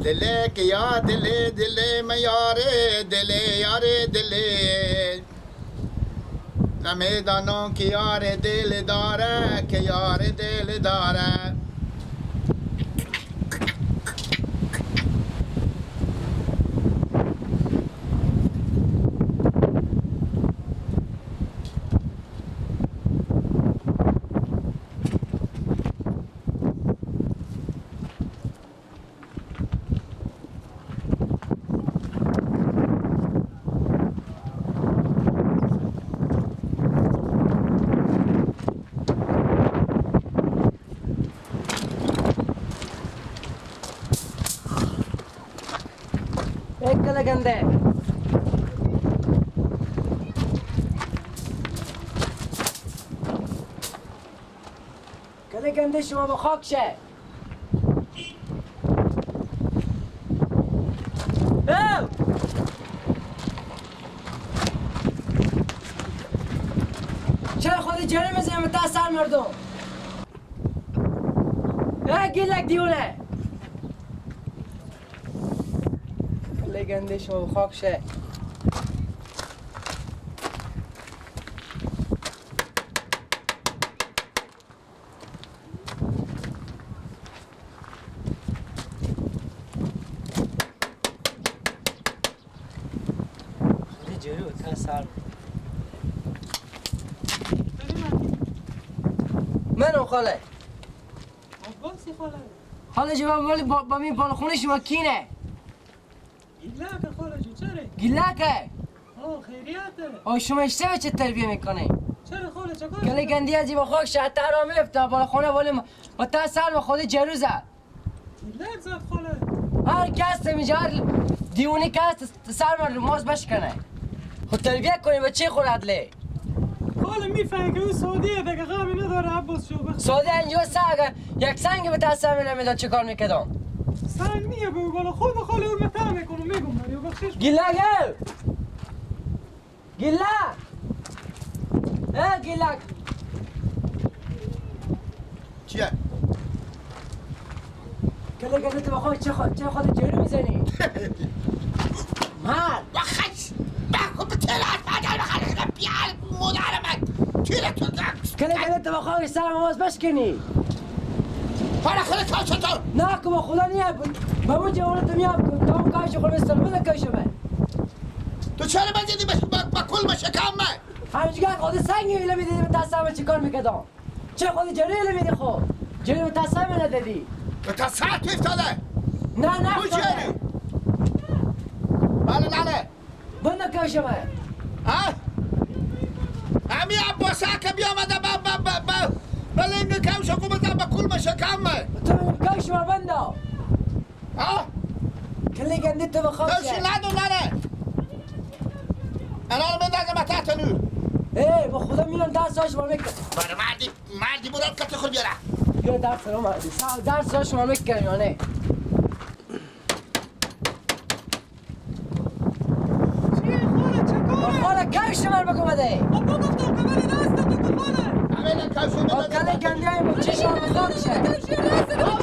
دله که یا دله دله میاره دله یاره دله نمیدانم که یار دل داره که یار دل داره. گنده کله گنده شما با خاک شه. چرا خود جری میزنیم تا سر مردم؟ ای گیلک دیونه گنده شما خاک شه. خودی جلو تا سر منو خاله. خاله جواب مالی با می بالا خونه شما کینه؟ گیلکه خاله جو چرا؟ گیلکه؟ آه خیریته. آه شما اشتباه چه تربیه میکنی؟ چرا خاله چکار؟ کلی گندی از با خاک شد را میفته بالا خونه ولی با تا سر به خود جرو زد. گیلک زد خاله. هر کس میجه هر دیوونه کس سر من ماز بشکنه. خود تربیه کنی با چه خورد لی؟ خاله میفهمی که او سعودیه دیگه غمی نداره عباس شو. سعودی اینجا سگ یک سنگ به دست نمیداد چیکار میکردم؟ سنگ میگه به بالا خود خاله اون متهم میکنم میگم مریو بخشش. گیلک گیلک اه گیلک چیه؟ کله گله تو بخواه چه خود جلو میزنی؟ مرد بخش بخو تلات بدل بخش بیار مادر من تیره تو کله گله تو بخواه سر ماز بشکنی پاره خود تا چطور؟ نه که با خدا نیه با مو جوانت میام تا اون کاش خود بستر بده کاش من تو چرا بزدی با کل شکم من؟ همینجوری خود سنگی ایله میدیدی به دستم چیکار میکردم؟ چه خود جلوی ایله میدی خود؟ جلوی به دستم ندادی به دستم تو افتاده؟ نه نه افتاده بله نه بنده کاش من ها؟ همی عباسه که بیامده با بلنگ کم شو بزن با کل شکم من تو کاش من بنده ها؟ کلی گنده تو بخواه کاش ندو نره انا رو بندازم تحت نور. ای با خدا میرم درس شما میکنم. باره مردی مردی برو کت خود بیاره. بیا درس رو مردی. درس شما میکنم یا نه؟ چیه خاله چه کاره؟ خاله کش من بگو بده. بابا گفتم که ولی دست تو که خاله. اولا کش بده. کله گنده ای چه شما بخورشه. کش دست تو.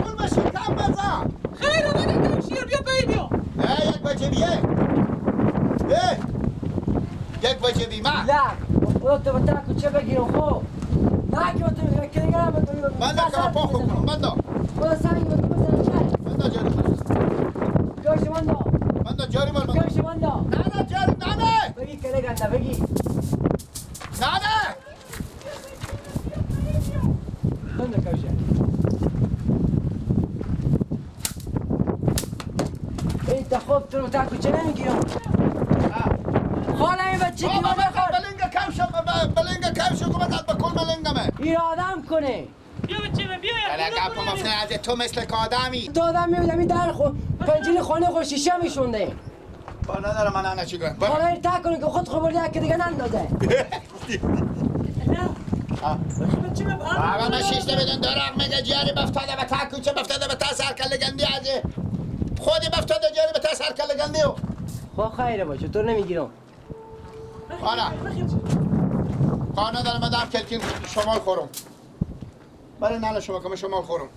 کل ماشین کم بزن. خیر اومده کشیر بیا پای بیا. ای یک بچه بیه. ای یک بچه بی ما. لا خدا تو بتا کوچه بگیرم خب. نه که تو میگم که دیگه من تو من نه پا کنم من دا. خدا سنگ به تو بزن چه؟ من دا جاری. کاش من دا. من دا جاری مال. کاش من دا. نه نه جاری نه نه. بگی کله گنده بگی. نه نه. من دا کاش. ای تا خوب تو رو تا کوچه نمیگیرم. خاله این بچه که بابا بلنگ کم شو بلنگ کم شو که بزن با کل بلنگمه این آدم کنه بیا بچه من بیا بلنگ کم از تو مثل که آدمی تو آدم میبودم این در پنجره خانه خود شیشه میشونده با ندارم من نه چی کنم خاله این تا کنه که خود خبرده که دیگه نندازه بابا من شیشه بدون دارم میگه جاری بفتاده به تا کوچه بفتاده به تا سر کله گندی از خودی بفتاده جاری به تا سر کله گندی خب خیره باشه تو نمیگیرم آره خانه دارم من دارم کلکین شمال خورم برای ناله شما که شمال خورم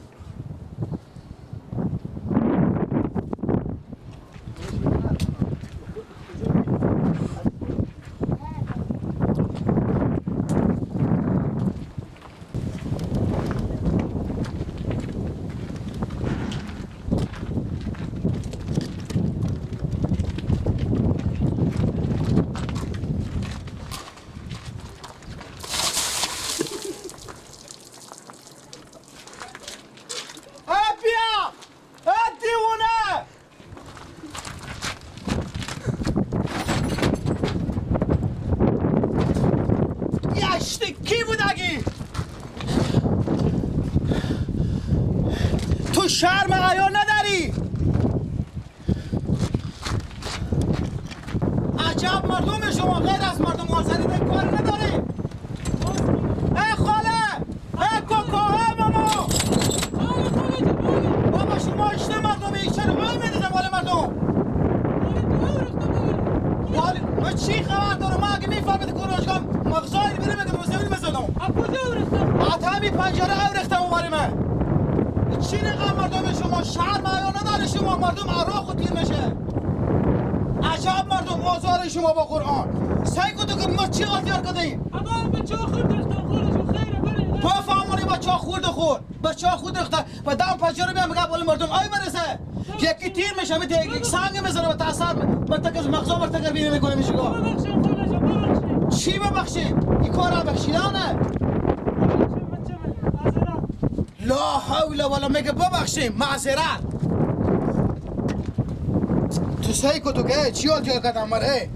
شرم حیا نداری. عجب مردم شما، غیر از مردم آزادی به کار نداری. ای خاله، ای کوکو، ای ماما، بابا شما اشته مردمی چرا آی میدیزم مال مردم؟ من چی خبر دارم؟ من اگه میفهمید که روزگام مغزای بره میگم زمین میزدم. از همین پنجره او ریختم اون من. چی رقم مردم شما، شرم حیا نداره شما، مردم عراق و تیر میشه. عجب مردم آزار شما با قرآن. سعی کن تو که ما چی غلطی کردیم؟ بچه ها خورد ریختم خالشون خیره بره. تو فهمونی بچه ها خورد خورد، بچه ها خورد ریختن و دم پنجره میام میگم بالا مردم آی برسه. یکی تیر میشه، یک سنگ میزنه و تاثر مرتکز مغزا مرتکز بینه میکنه میشه. ببخشید خالشون، ببخشید. چی ببخشید؟ این کار بخشیدنه. لا حول ولا میگه ببخشیم معذرت. تو سعی کن تو که چی حال کردم مره؟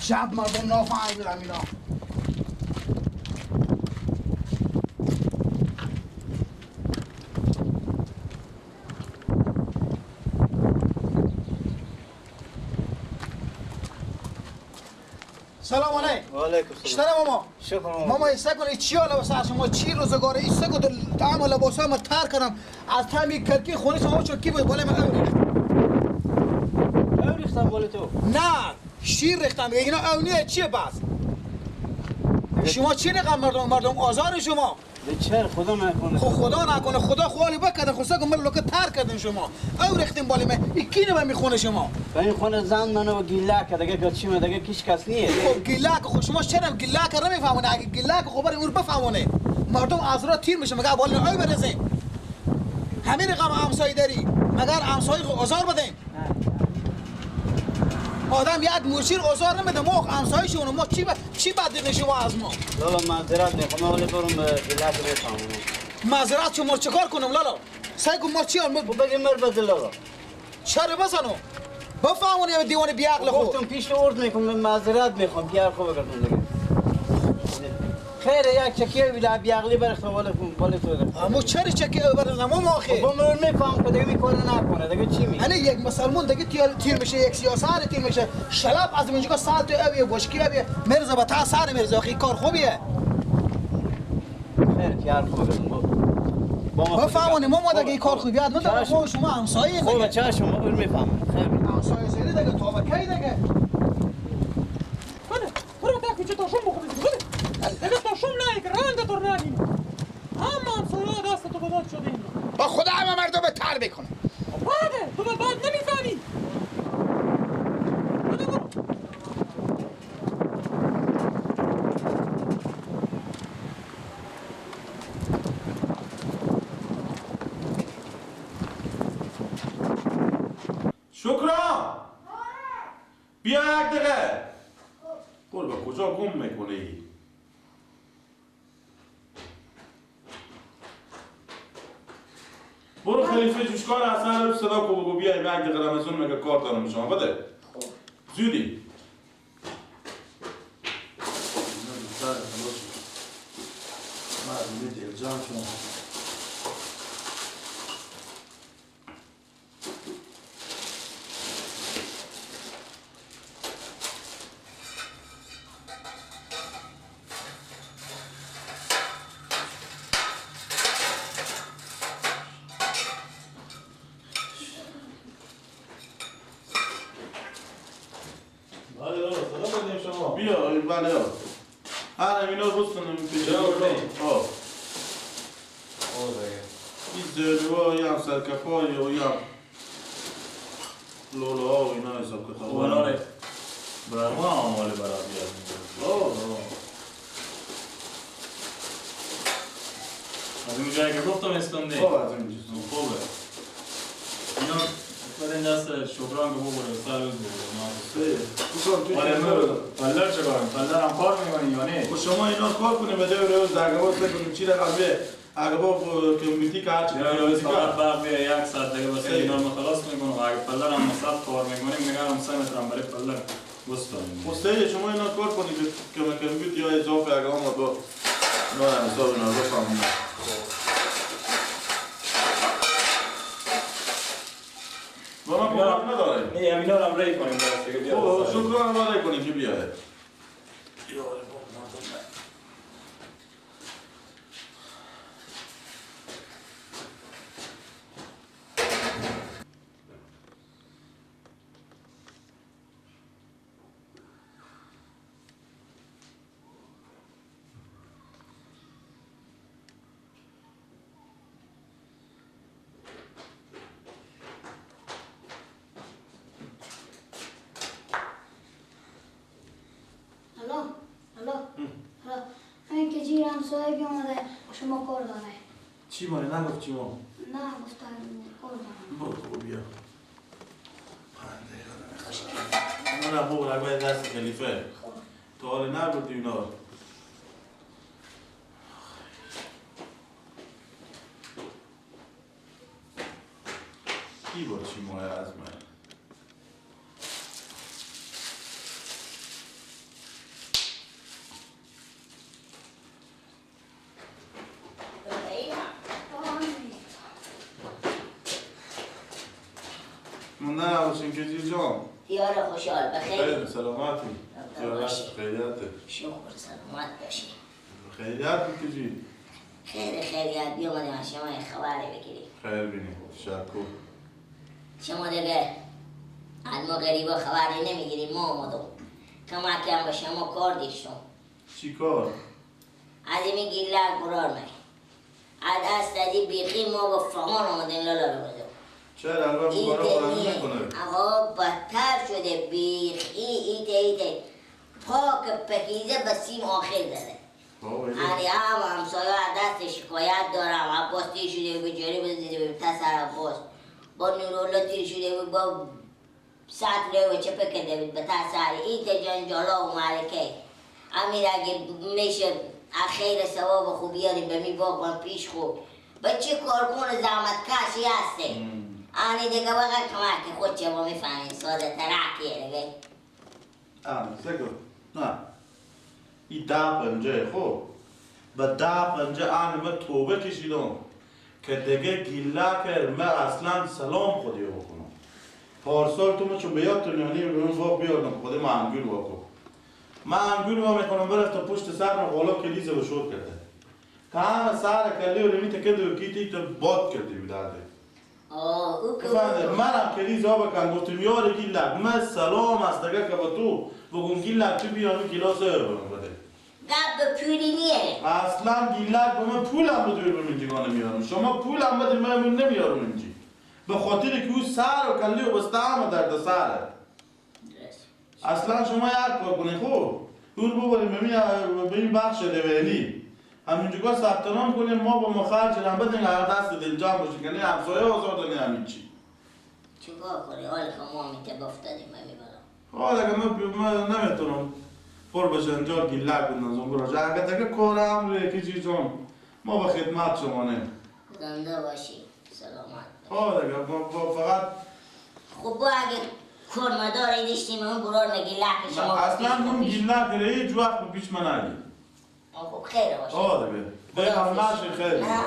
شب مردم نافهمیدم اینا. سلام علیکم. و علیکم السلام. شتر ماما. شکر ماما. ماما ایسا کنه چی حالا واسه شما چی روزگاره ایسا کو طعم لباسا ما تر کردم از تمی کرکی خونه شما چکی بود بالا من او ریختم بالا تو. نه شیر ریختم اینا اونیه چیه بس؟ شما چی رقم مردم آزار شما؟ چرا خدا نکنه. خب خدا نکنه، خدا خوالی بکرده خصوصا که من لوکه تر کردن شما. او ریختیم بالا من این کی نمیخونه میخونه شما؟ و این خونه زن منو گیله کرد دیگه که چی من دیگه کیش کس نیه. خب گیله که خب شما چرا گیله که نمیفهمونه؟ اگه گیله که خب برای اون بفهمونه. مردم از راه تیر میشه مگر بالا او برزیم. همین رقم همسایه داری مگر همسایه آزار بدیم؟ آدم یک مورچیر آزار نمیده، ما همسایه شونه ما چی بد شما از ما؟ لالا معذرت میخوام ولی برم گیله که بفهمونم. معذرت شما چیکار کنم لالا؟ سعی کن ما چی خب بگیم مر بزن لالا. چرا بزنم؟ بفهمونی دیوانه بی عقل خود. گفتم پیش ارد میکنم معذرت میخوام بیار خوب بگردم دیگه. خیر یک چکی ویلا بی عقلی برخ بالا تو. اما چرا چکی برخ ما آخه؟ خب من میفهم که دیگه میکنه نکنه دیگه چی می؟ یعنی یک مسلمان دیگه تیر میشه، یک سیاسر تیر میشه، شلاب از اینجا سال تو اوی بشکی اوی مرزا با تا سر مرزا آخه کار خوبیه. خیر یار خوب بگردم. بفهمونی ما دیگه کار خوبیه نداره ما شما همسایه دیگه. خب چه شما اون میفهمم. خیر همسایه سری دیگه تو کی دیگه. بله برو تا کوچه تا شم بخورید. دیگه تا شم نه که رنگ تو نبینی. اما همسایه دست تو بداد شده اینا. با خدا همه مردم تر میکنه. بعده تو بعد نمیفهمی. بده برو. شکران بیا یک دقیقه. قربا کجا گم میکنی؟ برو خلیفه جوشکار حسن رو صدا کو بگو بیا یک دقیقه رمضان میگه کار دارم شما بده. زودی. بله هر اینا بستنم پیش آه این زلوها یا سرکفای و یا لوله ها و اینا حساب کتاب خب برای ما آماله برای بیاد از اون جایی که گفتم استنده خب از اینجا خوبه اینا بعد این دست شکران که ببره سر روز ببره. آره پلر چه کار پلر هم کار میکنی یا نه؟ خب شما اینا کار کنیم به جای روز درگاه کنیم چی رقم به اگه کمیتی که هرچی یا فقط برق بیه یک ساعت دیگه واسه اینا رو خلاص میکنم. اگه پلر هم مصرف کار میکنیم میگم 3 متر هم برای پلر بستانیم. خب شما اینا کار کنید که کمیتی یا اضافه اگه آمد با نه حساب اینا بفهمم. با من پولم نداره. نه اینا رو هم ری کنیم باز دیگه بیاد. خب شکران رو ری کنیم که بیاد. همسایه بیامده شما کار داره. چی مانه؟ نگفت چی ما؟ نه گفت کار داره. برو تو بیا. پنده یادم. نه بابا رگای دست خلیفه. تو حال نبردی اینا. کی با چی ماه از من؟ دیار خوشحال بخیر. خیر سلامتی. خیریت. شکر سلامت باشی. خیریت بکشی. خیر خیریت بیامدیم از شما خبری بگیریم. خیر بینیم. تشکر. شما دیگه از ما غریبا خبری نمیگیریم. ما آمدم کمک هم به شما کار داشتم. چی کار؟ از این گیلک برار می از دست از این بیخی ما با فهمان آمدیم لالا بگذار. چرا الان مبارا بلند میکنه؟ آقا بدتر شده بیخی ایته ایته پاک پکیزه به سیم آخر زده. آره هم همسایه دست شکایت دارم. عباس تیر شده به جاری بزده به تسر عباس با نورولا تیر شده بود با سطل و چپه کرده بود به تسر ایته جنجالا و معرکه. امیر اگه میشه خیر ثواب خوب بیاریم به می باغ من پیش خوب به چه کارکن زحمت کشی هسته. آنی دیگه بقیه کمک خود چه با میفهمین ساده ترکیه دیگه. آه سکو نه ای 10 پنجه خب به 10 پنجه آنی من توبه کشیدم که دیگه گیله کرد من اصلا سلام خودی بکنم. پارسال تو من چون به یادتون یعنی به اون واق بیاردم خودی من انگول واکو من انگول وا میکنم برفت پشت سر من غالا کلیزه به شد کرده که همه سر کلی و لیمیت کرده و کیتی ایتا باد کردی بیدرده. منم کلیز ها بکن گفتم یار گیلک من سلام از دیگه که با تو بگم گیلک تو بیام گیلاس برم بده. گپ پولی نیه اصلا گیلک به من پولم بده برم اینجا نمیارم. شما پولم بده من نمیارم اینجا به خاطر که او سر و کلی و بسته همه درد سره. اصلا شما یک کار کنید خوب اون ببریم به این بخش لولی همینجا ثبت نام کنیم ما با ما خرج هم بدیم هر دست دل جمع باشه که نه همسایه آزاد نه همین چی. چیکار کنی حال که ما هم افتادیم من میبرم. حالا که من نمیتونم پر به جنجال گیلک بندازم براش. اگه دیگه کارم روی یکی جان ما به خدمت شما نه. زنده باشی سلامت. ها دیگه فقط خب با اگه کرمداری داشتیم اون برار گیلک شما اصلا اون گیلک رو هیچ وقت به پیش من نگی. خب خیر باشه. آه دیگه. دیگه همش خیر. نه